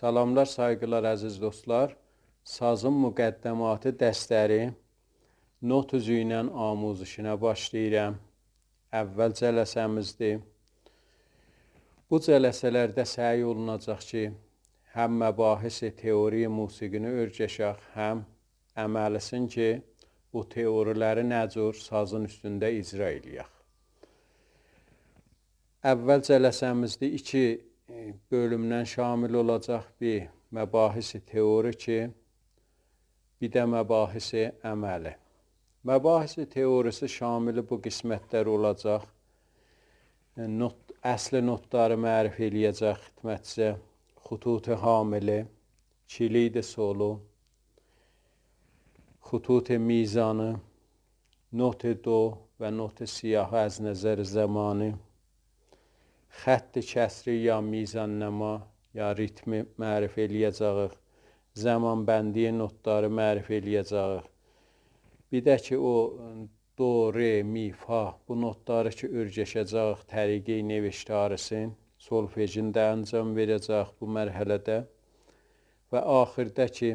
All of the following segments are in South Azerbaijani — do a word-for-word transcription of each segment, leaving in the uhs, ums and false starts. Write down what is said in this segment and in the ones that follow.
سلاملار، سایغیلار، عزیز دوستلار. سازین مقدماتی درسلری نوت اوزو ایله آموزشینه باشلاییرام. اول جلسه‌میزدیر. بو جلسه‌لرده سعی اولوناجاق کی، هم مباحث تئوری موسیقینی اؤرگشک، هم عملی‌سین کی، بو تئوری‌لری نه جور سازین اوستونده اجرا ائله‌یک. اول جلسه‌میزده ایکی، ائ، بؤلومدن شامل اولاجاق: بیر مباحث تئوریکی، بیر ده مباحث عملی. مباحث تئوریسی شامل بو قسمتلر اولاجاق: ائ، نوت، اصل نوتلاری معرفی ائله‌یه‌جک خدمتیزه، خطوط حاملی، کلید سولو، خطوط میزانی، نوت دو و نوت سیاه از نظر زمانی، خط کسری یا میزان‌نما یا ریتمی معرفی ائله‌یه‌جه‌ییک، زمان‌بندی نوتلاری معرفی ائله‌یه‌جه‌ییک. بیر ده کی، او دو، ر، می، فا، بو نوتلاری کی اؤرگشه‌جه‌ییک، طریقه‌ی نوشتاری‌سین، سولفژین ده انجام وئره‌جه‌ییک بو مرحله‌ده. و آخیردا کی،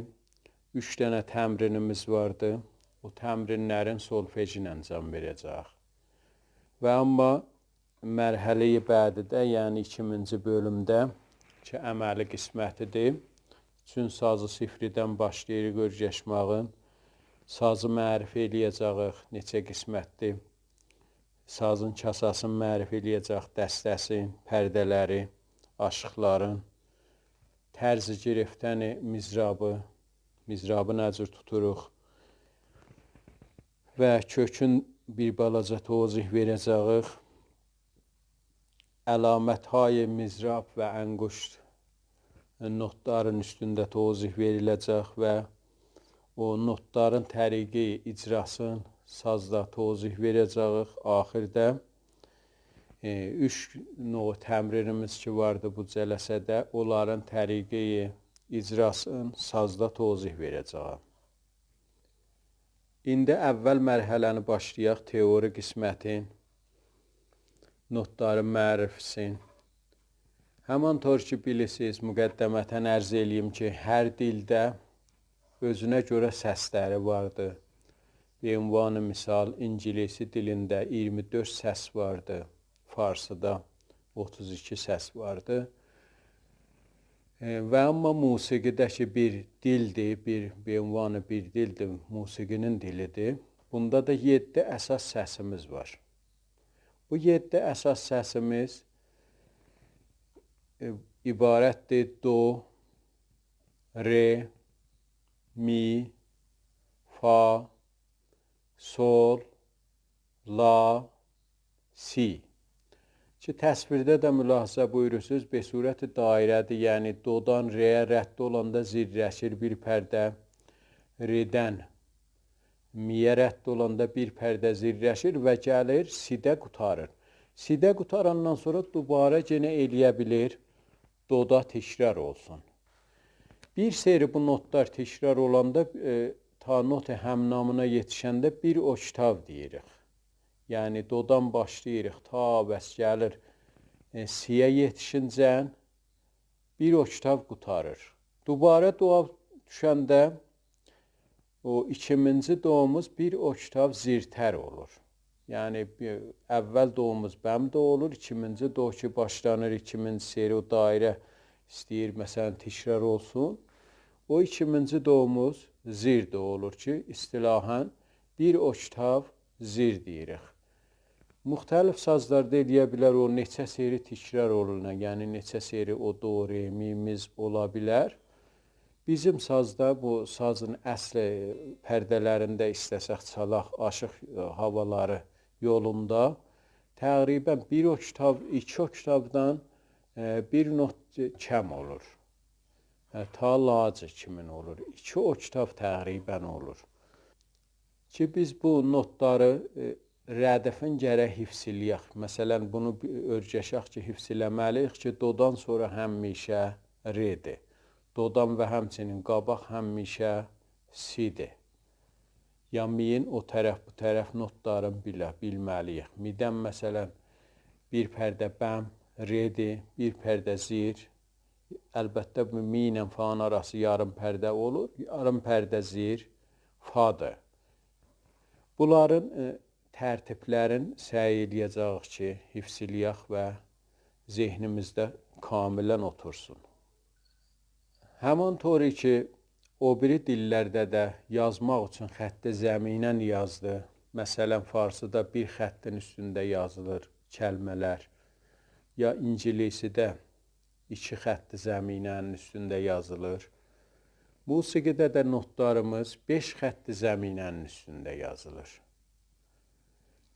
اوچ دنه تمرینیمیز واردی. او تمرینلرین سولفژین انجام وئره‌جه‌ییک. و اما مرحله‌ی بعدیده، یعنی ایکیمینجی بؤلومده کی، عملی قسمتیدیر، چون سازی صفردن باشلاییریق اؤرگشمه‌یه. سازی معرفی ائله‌یه‌جه‌ییک، نئچه قسمتدیر. سازین کاساسینی معرفی ائله‌یه‌جه‌ییک، دسته‌سین، پرده‌لری، آشیقلارین، طرز گرفتن مضرابی، مضرابی نه جور توتوروق و کؤکون بیر بالاجا توضیح وئره‌جه‌ییک. علامت‌های مضراب و انگشت نوتلارین اوستونده توضیح وئریله‌جک و او نوتلارین طریقه‌ی اجراسین سازدا توضیح وئره‌جه‌ییک. آخیردا، ائ، اوچ نوع تمرینیمیز کی واردی بو جلسه‌ده، اونلارین طریقه‌ی اجراسین سازدا توضیح وئره‌جه‌یم. ایندی اول مرحله‌نی باشلایاق، تئوری قسمتین، نوتلارین معرفی‌سین. همان‌طور کی بیلیرسینیز، مقدمتاً عرض ائله‌ییم کی، هر دیلده اؤزونه گؤره سسلری واردی. به عنوان مثال، انگلیسی دیلینده اییرمی دؤرد سس واردی، فارسیدا اوتوز ایکی سس واردی. ائ، و اما موسیقی‌ده کی بیر دیلدیر، بیر، به عنوان بیر دیلدیر، موسیقی‌نین دیلیدیر. بوندا دا یئددی اساس سسیمیز وار. بو یئددی اساس سسیمیز، ائ، عبارتدیر: دو، ر، می، فا، سول، لا، سی. کی تصویرده ده ملاحظه بویورورسونوز، به صورت دایره‌دیر، یعنی دودان رئیه رد اولاندا زیرلشیر بیر پرده، ردن می‌یه رد اولاندا بیر پرده زیرلشیر و گلیر سی‌ده قوتاریر. سی‌ده قوتاراندان سونرا دوباره یئنه ائله‌یه بیلیر دودا تکرار اولسون. بیر سری بو نوتلار تکرار اولاندا، ائ، تا نوت همنامینا یئتیشنده بیر اوکتاو دئییریک. یعنی دودان باشلاییریق، تا بس گلیر، ائ، سی‌یه یئتیشینجن بیر اوکتاو قوتاریر. دوباره دویا دوشنده او ایکیمینجی دوموز بیر اوکتاو زیرتر اولور. یعنی، بیر، اول دوموز بم دو اولور، ایکیمینجی دو کی باشلانیر، ایکیمینجی سری او دایره ایسته‌ییر، مثلاً، تکرار اولسون. او ایکیمینجی دوموز زیر دو اولور کی، اصطلاحاً بیر اوکتاو زیر دئییریک. مختلف سازلاردا ائله‌یه بیلر او نئچه سری تکرار اولونا، یعنی نئچه سری او دو، ر، می، میز اولا بیلر. بیزیم سازدا، بو سازین اصل پرده‌لرینده ایسته‌سک چالاق، آشیق، ائ، هاوالاری یولوندا تقریباً بیر اوکتاو، ایکی اوکتاودان، ائ، بیر نوت کم اولور. ائ، تا لاجی کیمین اولور. ایکی اوکتاو تقریباً اولور. کی بیز بو نوتلاری، ائ، ردیفین گرک حفظ ائله‌یک. مثلاً، بونو بی-، اؤرگشک کی، حفظ ائله‌مه‌لی‌ییک کی، دودان سونرا همیشه رئدیر. دودان و همچنین قاباق همیشه سی‌دیر. یا می‌یین او طرف، بو طرف نوتلارین بیله، بیلمه‌لی‌ییک. می‌دن، مثلاً، بیر پرده بم، رئدیر، بیر پرده زیر، البته، بو می ایله فانین آراسی یاریم پرده اولور. یاریم پرده زیر فادیر. بونلارین، ائ، ترتیبلرین سعی ائله‌یه‌جه‌ییک کی، حفظ ائله‌یک و ذهنیمیزده کاملاً اوتورسون. همان‌طوری کی، او بیری دیللرده ده یازماق اوچون خط زمینه نیازدیر. مثلاً، فارسیدا بیر خطین اوستونده یازیلیر کلمه‌لر، یا اینگیلیسیده ایکی خط زمینه‌نین اوستونده یازیلیر. موسیقیده ده نوتلاریمیز بئش خط زمینه‌نین اوستونده یازیلیر.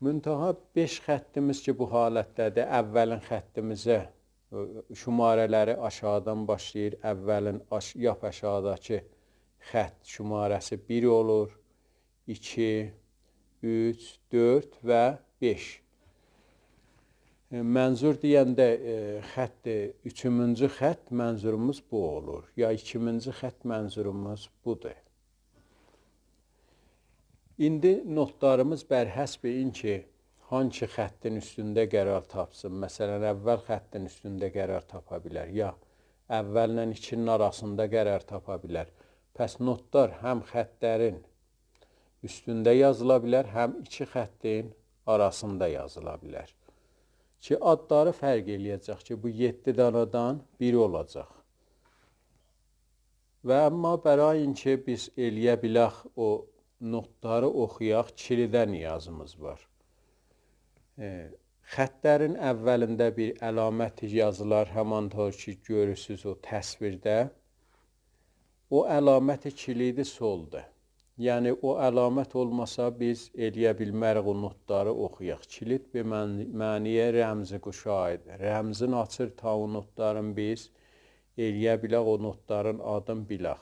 منتها بئش خطیمیز کی، بو حالتده‌دیر، اولین خطیمیزه، ائ، شماره‌لری آشاغیدان باشلاییر. اولین آش-، لاپ آشاغیداکی خط شماره‌سی بیر اولور، ایکی، اوچ، دؤرد و بئش. ائ، منظور دئینده، ائ، خط، اوچومونجو خط منظوروموز بو اولور. یا ایکیمینجی خط منظوروموز بودور. ایندی نوتلاریمیز بر حسب این کی، هانسی خطین اوستونده قرار تاپسین. مثلاً، اول خطین اوستونده قرار تاپا بیلر، یا اولله ایکی‌نین آراسیندا قرار تاپا بیلر. پس نوتلار هم خطلرین اوستونده یازیلا بیلر، هم ایکی خطین آراسیندا یازیلا بیلر. کی، آدلاری فرق ائله‌یه‌جک کی، بو یئددی دانادان بیری اولاجاق. و اما برای این کی، بیز ائله‌یه بیلک او نوتلاری اوخویاق، کلیده نیازیمیز وار. ائ، خطلرین اولینده بیر علامت یازیلار، همان‌طور کی، گؤرورسونوز او تصویرده. او علامت کلید سل‌دیر. یعنی، او علامت اولماسا، بیز ائله‌یه بیلمه‌ریک او نوتلاری اوخویاق. کلید به معنی، معنی رمزگشایی‌دیر. رمزین آچیر تا او نوتلارین بیز ائله‌یه بیلک، او نوتلارین آدین بیلک.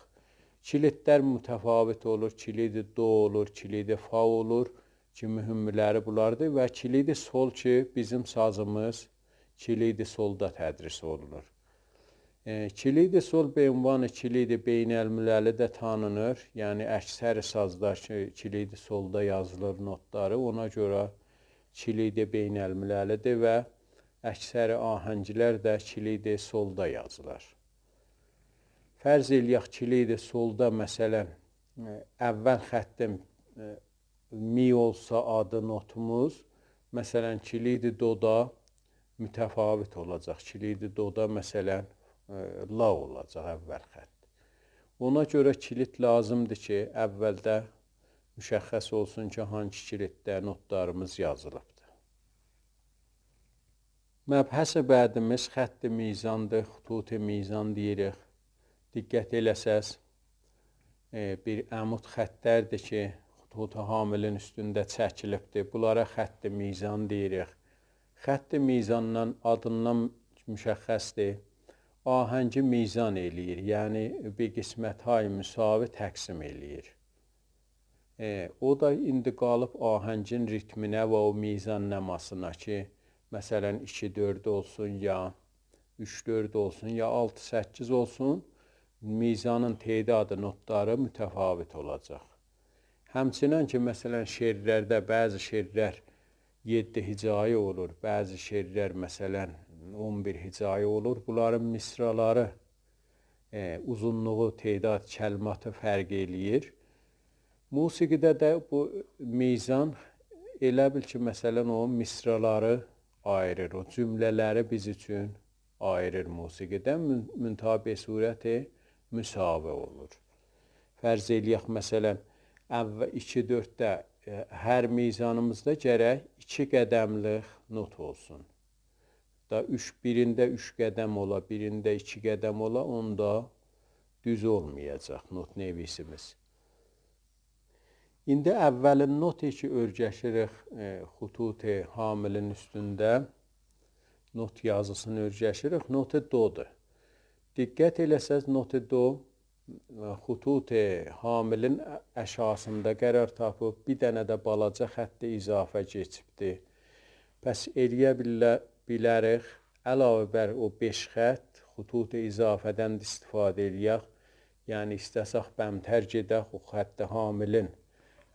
کلیدلر متفاوت اولور. کلید دو اولور، کلید فا اولور کی، مهم‌لری بونلاردیر. و کلید سل کی، بیزیم سازیمیز کلید سل‌دا تدریس اولونور. ائ، کلید سل به عنوان کلید بین‌المللی ده تانینیر. یعنی، اکثر سازلار کی، کلید سل‌دا یازیلیر نوتلاری. اونا گؤره کلید بین‌المللی‌دیر و اکثر آهنگلر ده کلید سل‌دا یازیلار. فرض ائله‌یک، کلید سل‌دا، مثلاً، ائ، اول خطیم، ائ، می اولسا آدی نوتوموز، مثلاً، کلید دودا متفاوت اولاجاق. کلید دودا، مثلاً، ائ، لا اولاجاق اول خط. اونا گؤره کلید لازیمدیر کی، اولده مشخص اولسون کی، هانسی کلیدده نوتلاریمیز یازیلیبدیر. مبحث بعدیمیز خط میزان‌دیر، خطوط میزان دئییریک. دقت ائله‌سز، ائ، بیر عمود خطلردیر کی، خطوط حاملین اوستونده چکیلیبدیر. بونلارا خط میزان دئییریک. خط میزاندان، آدیندان مشخص‌دیر، آهنگی میزان ائله‌ییر، یعنی بیر قسمت‌های مساوی تقسیم ائله‌ییر. ائ، او دا ایندی قالیب آهنگین ریتمینه و او میزان‌نماسینا کی، مثلاً، ایکی دؤرد اولسون، یا اوچ دؤرد اولسون، یا آلتی سککیز اولسون، میزانین تعدادی، نوتلاری متفاوت اولاجاق. همچنین کی، مثلاً، شعرلرده بعضی شعرلر یئددی هجایی اولور، بعضی شعرلر، مثلاً، اون بیر هجایی اولور. بونلارین مصرع‌لاری، ائ، اوزونلوغو، تعداد کلماتی فرق ائله‌ییر. موسیقیده ده بو میزان، ائله بیل کی، مثلاً، او مصرع‌لاری آییریر، او جمله‌لری بیز اوچون آییریر موسیقیده، من-، منتها به صورت مساوی اولور. فرض ائله‌یک، مثلاً، اول-، ایکی دؤردده، ائ، هر میزانیمیزدا گرک ایکی قدملیک نوت اولسون. دا اوچ، بیرینده اوچ قدم اولا، بیرینده ایکی قدم اولا، اوندا دوز اولمایاجاق نوت‌نویسیمیز. ایندی اولین نوت کی اؤرگشیریک، ائ، خطوط حاملین اوستونده نوت یازیسینی اؤرگشیریک، نوت دودور. دقت ائله‌سز، نوت دو، ائ، خطوط حاملین آشاغیسیندا قرار تاپیب، بیر دنه ده بالاجا خط اضافه کئچیبدی. پس ائله‌یه بیله-، بیلریک علاوه بر او بئش خط، خطوط اضافه‌دن ده استفاده ائله‌یک. یعنی، ایسته‌سک بم‌تر گئدک، او خط حاملین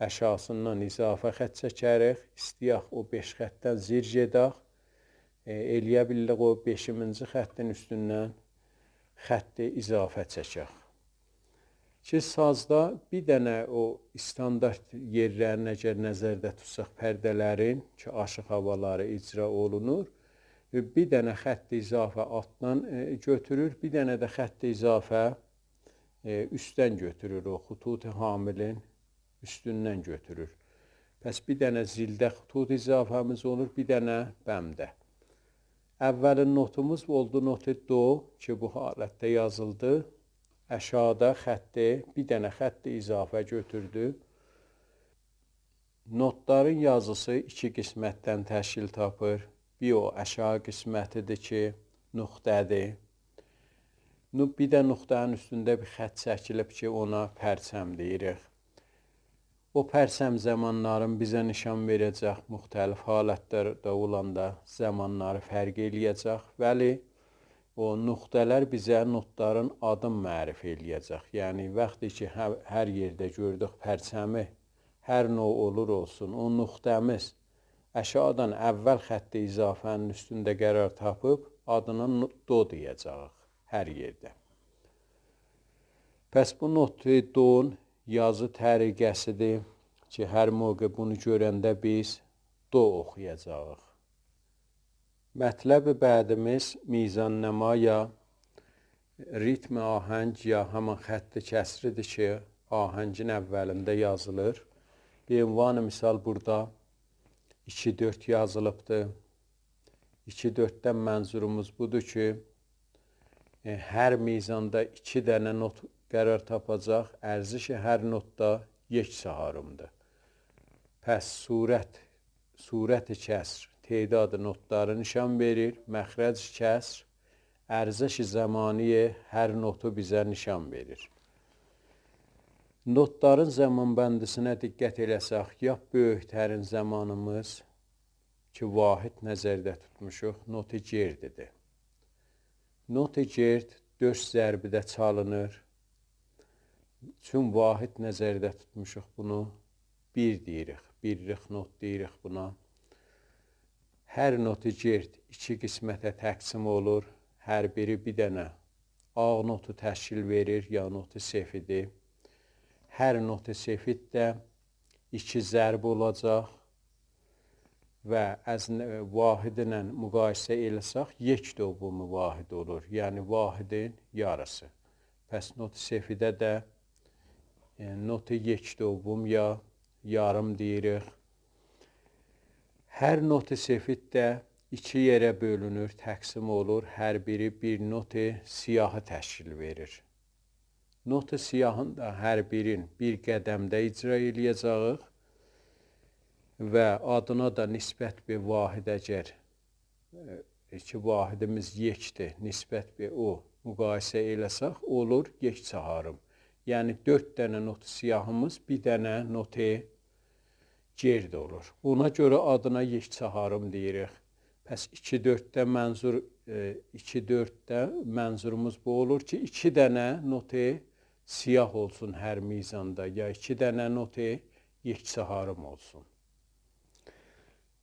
آشاغیسیندان اضافه خط چکریک، ایسته‌یک او بئش خطدن زیر گئدک، ائ، ائله‌یه بیلریک او بئشیمینجی خطین اوستوندن خط اضافه چکک. کی، سازدا بیر دنه او استاندارد یئرلرینی اگر نظرده توتساق پرده‌لرین، کی، آشیق هاوالاری اجرا اولونور، ائ، بیر دنه خط اضافه آلتدان، ائ، گؤتورور، بیر دنه ده خط اضافه، ائ، اوستدن گؤتورور، او خطوط حاملین اوستوندن گؤتورور. پس بیر دنه زیلده خطوط اضافه‌میز اولور، بیر دنه بمده. اولین نوتوموز اولدو نوت دو، کی، بو حالتده یازیلدی. آشاغیدا خطی، بیر دنه خط اضافه گؤتوردو. نوتلارین یازیسی ایکی قسمتدن تشکیل تاپیر. بیر او آشاغی قسمتی‌دیر کی، نقطه‌دیر. نو-، بیر ده نقطه‌نین اوستونده بیر خط چکیلیب کی، اونا پرچم دئییریک. او پرچم زامانلارین بیزه نشان وئره‌جک، مختلف حالتلرده اولاندا زامانلاری فرق ائله‌یه‌جک. ولی او نقطه‌لر بیزه نوتلارین آدین معرفی ائله‌یه‌جک. یعنی، وقتی کی، هه-، هر یئرده گؤردوک پرچمی، هر نوع اولور اولسون، او نقطه‌میز آشاغیدان اول خط اضافه‌نین اوستونده قرار تاپیب، آدینا نو-، دو دئیه‌جه‌ییک هر یئرده. پس بو نوت دونون یازی طریقه‌سی‌دیر کی، هر موقع بونو گؤرنده بیز دو اوخویاجاغیق. مطلب بعدیمیز میزان‌نما یا ریتم آهنگ یا همان خط کسری‌دیر کی، آهنگین اولینده یازیلیر. به عنوان مثال، بورادا ایکی دؤرد یازیلیبدیر. ایکی دؤرددن منظوروموز بودور کی، ائ، هر میزاندا ایکی دنه نوت قرار تاپاجاق، ارزش هر نوت دا یک چهارم‌دیر. پس صورت، صورت کسر تعداد نوتلاری نشان وئریر، مخرج کسر ارزش زمانی هر نوتو بیزه نشان وئریر. نوتلارین زامان‌بندی‌سینه دقت ائله‌سک، یا بؤیوک‌ترین زامانیمیز، کی، واحد نظرده توتموشوق، نوت گردی‌دیر. نوت گرد دؤرد ضربیده چالینیر. چون واحد نظرده توتموشوق بونو، بیر دئییریک، بیرلیک نوت دئییریک بونا. هر نوت گرد ایکی قسمته تقسیم اولور. هر بیری بیر دنه آغ نوتو تشکیل وئریر، یا نوت سفیدی. هر نوت سفید ده ایکی ضرب اولاجاق و از ن-، واحد ایله مقایسه ائله‌سک، یک دوم واحد اولور. یعنی واحدین یاریسی. پس نوت سفیده ده، ائ، نوت یک دوم یا یاریم دئییریک. هر نوت سفید ده ایکی یئره بؤلونور، تقسیم اولور، هر بیری بیر نوت سیاهی تشکیل وئریر. نوت سیاهین دا هر بیرین بیر قدمده اجرا ائله‌یه‌جه‌ییک و آدینا دا نسبت به واحد، اگر، ائ، کی، واحدیمیز یکدیر، نسبت به او مقایسه ائله‌سک، اولور یک چهارم. یعنی دؤرد دنه نوت سیاهیمیز، بیر دنه نوت گرد اولور. اونا گؤره آدینا یک چهارم دئییریک. پس ایکی دؤردده منظور، ائ، ایکی دؤردده منظوروموز بو اولور کی، ایکی دنه نوت سیاه اولسون هر میزاندا، یا ایکی دنه نوت یک چهارم اولسون.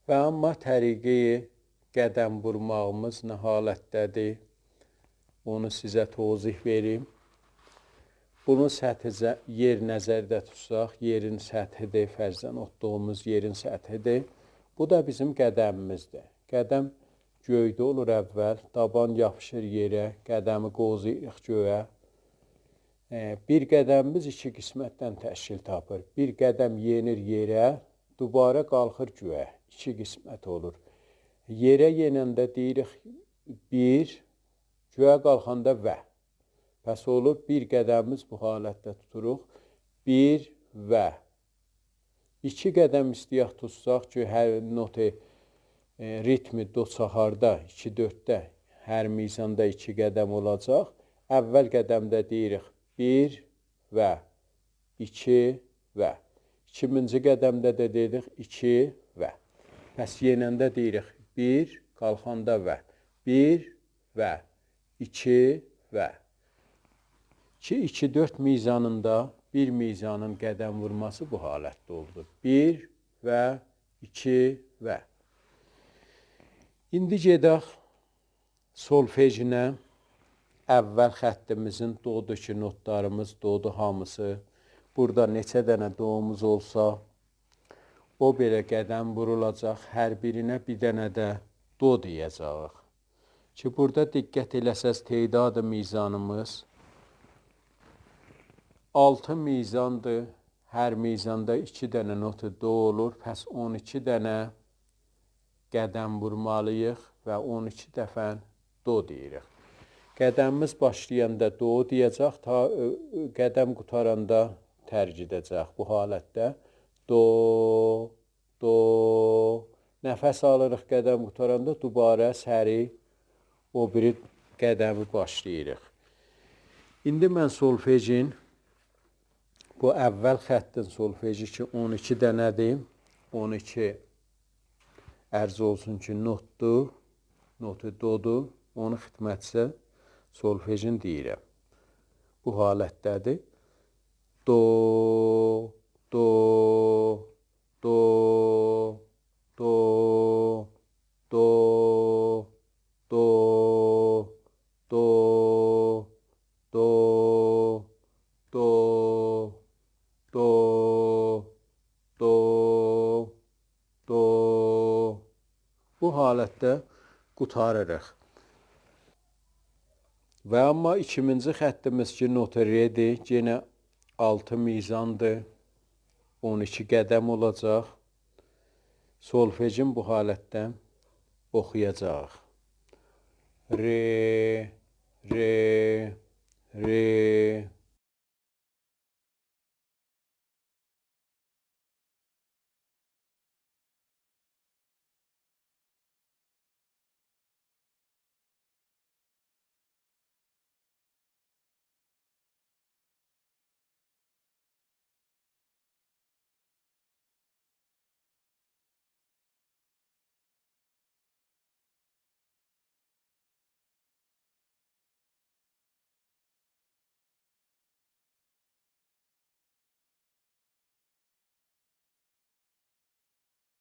و اما طریقه‌ی قدم وورماغیمیز نه حالتده‌دیر؟ اونو سیزه توضیح وئریم. بونو سطح ز-، یئر نظرده توتساق، یئرین سطحی‌دیر، فرضاً اوتدوغوموز یئرین سطحی‌دیر. بو دا بیزیم قدمیمیزدیر. قدم گؤیده اولور اول، دابان یاپیشیر یئره، قدمی قووزویوروق گؤیه. ائ، بیر قدمیمیز ایکی قسمتدن تشکیل تاپیر. بیر قدم یئنیر یئره، دوباره قالخیر گؤیه. ایکی قسمت اولور. یئره یئننده دئییریک بیر، گؤیه قالخاندا و. پس اولور، بیر قدمیمیز بو حالتده توتوروق. بیر و. ایکی قدم ایسته‌یک توتساق کی، هر نوت، ائ، ریتم دو چهاردا، ایکی دؤردده، هر میزاندا ایکی قدم اولاجاق. اول قدمده دئییریک بیر و ایکی و. ایکینجی قدمده ده دئدیک ایکی و. پس یئننده دئییریک بیر، قالخاندا و. بیر و ایکی و. کی، ایکی دؤرد میزانیندا بیر میزانین قدم وورماسی بو حالتده اولدو. بیر و ایکی و. ایندی گئدک سولفژینه. اول خطیمیزین دودور کی، نوتلاریمیز دودور هامیسی. بورادا نئچه دنه دوموز اولسا، او بئله قدم وورولاجاق. هر بیرینه بیر دنه ده دو دئیه‌جه‌ییک. کی، بورادا دقت ائله‌سز، تعداد میزانیمیز آلتی میزاندیر. هر میزاندا ایکی دنه نوت دو اولور. پس اون ایکی دنه قدم وورمالی‌ییق و اون ایکی دفعه دو دئییریک. قدمیمیز باشلایاندا دو دئیه‌جک، تا، ائ، ائ، قدم قوتاراندا ترک ائده‌جک. بو حالتده دو، دو. نفس آلیریق، قدم قوتاراندا دوباره سریع او بیری قدمی باشلاییریق. ایندی من سولفژین، بو اول خطین سولفژی کی، اون ایکی دنه‌دیر. اون ایکی عرض اولسون کی، نوتدور، نوت دودور. اونو خدمتیزه سولفژین دئییرم. بو حالتده‌دیر. دو، دو، دو، دو، دو، دو، دو، دو، دو، دو، دو، دو. بو حالتده قوتاریریق. و اما ایکیمینجی خطیمیز کی، نوت رئدیر، یئنه آلتی میزاندیر، اون ایکی قدم اولاجاق. سولفژین بو حالتدن اوخویاجاغیق. ر، ر، ر،